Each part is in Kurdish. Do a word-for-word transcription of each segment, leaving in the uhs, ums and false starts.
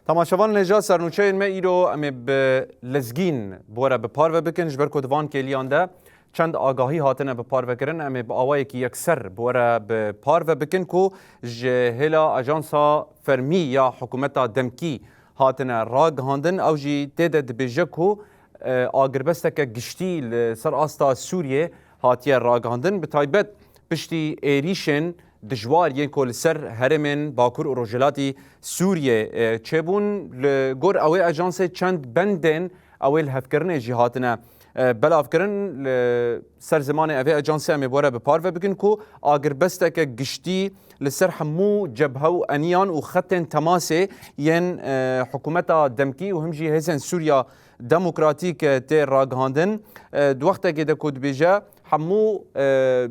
Temaşevan hêja, sernûçeyên me îro em ê bi lezgîn bi we re bi parve bikin, ji ber ku di van kêliyan de çend agahî hatine bi parve kirin, em ê bi awayekî yekser bi we re bi parve bikin ku ji hêla ajansa fermî ya hikûmeta demkî hatine ragihandin. Ew jî tê de dibêje ku, e, agirbesteke giştî li ser asta Sûriyê hatiye ragihandin, bi taybet piştî êrîşên dijwar yên ku li ser herêmên Bakur û Rojhilatî Sûriyê, e, çêbûn. Li gor ew ê ajansê çend bendên ew ê lihevkirinê jî hatine, e, belavkirin. Li ser zimanê ev ê ajansê em ê bi we re bi parve bikin ku agirbesteke giştî li ser hemû cebhe û eniyan û xetên temasê yên, e, hikûmeta demkî û him jî hêzên Sûriya Demokratîk, e, tê ragihandin. E, di wextekê de ku dibêje hemû, e,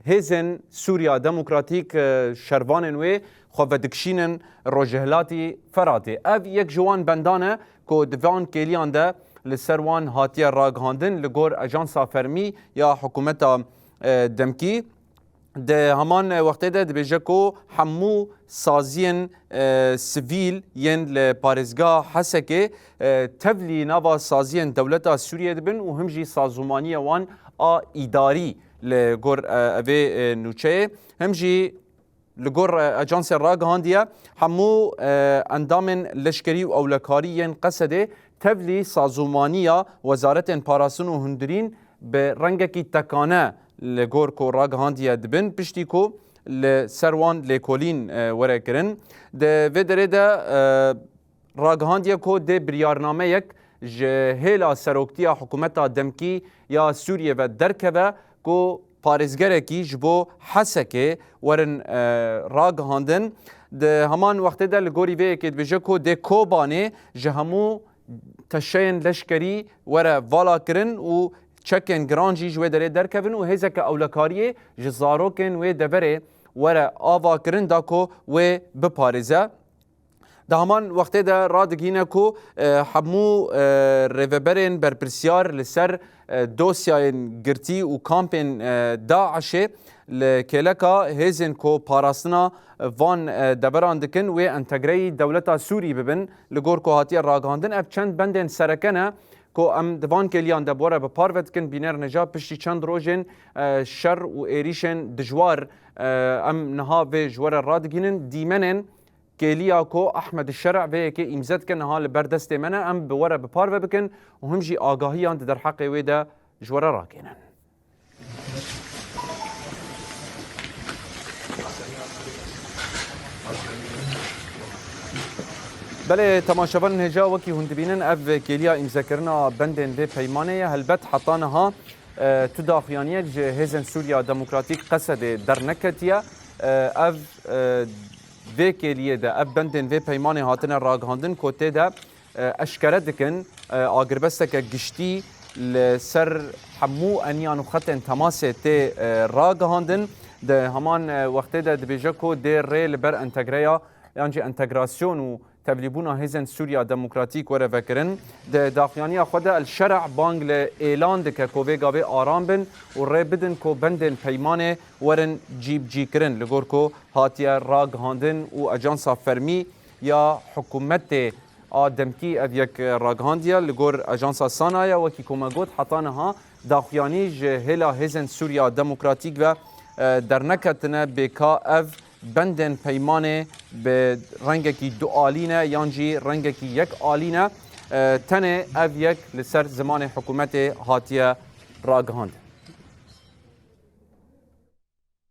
hêzên Sûriya Demokratîk, e, şervanên wê xwe vedikişînin Rojhilatî Feratê. Ev yek ji wan bendan e ku di van kêliyan de li ser wan hatiye ragihandin li gor ajansa fermî ya hikûmeta, e, demkî. Di heman wextê de dibêje ku hemû saziyên, e, sivîl yên li parêzgeha Hesekê, e, tevlî nava saziyên dewleta Sûriyê dibin û him jî sazûmaniya wan a îdarî li gor, e, evê, e, nûçeyê. Him jî li gor, e, ajansê ragihandiye, hemû, e, endamên leşkerî û ewlekarî yên Qesedê tevlî sazûmaniya Wezaretên Parastin û Hundirîn bi rengekî tekane li gor ku ragihandiye dibin, piştî ku li ser wan lêkolîn, e, were kirin. Di vê derê de, e, ragihandiye ku dê biryarnameyek ji hêla seroktiya hikûmeta demkî ya Sûriyê ve derkeve ku parêzgerekî ji bo Hesekê werin, e, ragihandin. Di heman wextê de li gorî vê yekê dibêje ku dê Kobanê ji hemû teşeyên leşkerî were vala kirin û çekên giran jî ji wê derê derkevin û hêzeke ewlekariyê ji zarokên wê deverê were ava kirin da ku wê biparêze. Di heman wextê de radigihîne ku, e, hemû, e, rêveberên berpirsyar li ser, e, dosyayên girtî û kampên, e, DAIŞê li kêleka hêzên ku parastina van, e, deveran dikin wê entegreyî dewleta Sûrî bibin. Li gor ku hatiye ragihandin, ev çend bendên sereke ne ku em di van kêliyan de bi we re bi parve dikin. Bîner Neca, piştî çend rojên, e, şer û êrîşên dijwar, e, em niha vê ji we re radigihînin. Dîmenên kêliya ku Ahmed Şer'a vê yekê îmze dike niha li ber destê me ne, em bi we re bi parve bikin û him jî agahiyan di derheqê wê de ji we re rakênin. Belê, temaşevanên hêja, wekî hûn dibînin, ev kêliya îmzekirina bendên vê peymanê ye. Helbet heta niha, e, tu daxuyaniyek ji Hêzên Sûriya Demokratîk Qesedê derneketiye. E, ev, e, vê kêliyê de ev bendên vê peymanê hatine ragihandin ku tê de, e, eşkere dikin, e, agirbesteke giştî li ser hemû eniyan û xetên temasê tê, e, ragihandin. Di heman, e, wextê de dibêje ku dê rê li ber entegreya yan jî entegrasyon û tevlîbûna Hêzên Sûriya Demokratîk were vekirin. Di daxuyaniya xwe de El Şer'a bang li êlan dike ku vê gavê aram bin û rê bidin ku bendên peymanê werin cîbicîkirin, li gor ku hatiye ragihandin û ajansa fermî ya hikûmetê a demkî ev yek ragihandiye. Li gor ajansa Sanaya, wekî ku me got, heta niha daxuyanî ji hêla Hêzên Sûriya Demokratîk ve, e, derneketine bê ka ev bendên peymanê bi rengekî dualî ne yan jî rengekî yek alî ne. E, tenê ev yek li ser zimanê hikûmetê hatiye ragihandin.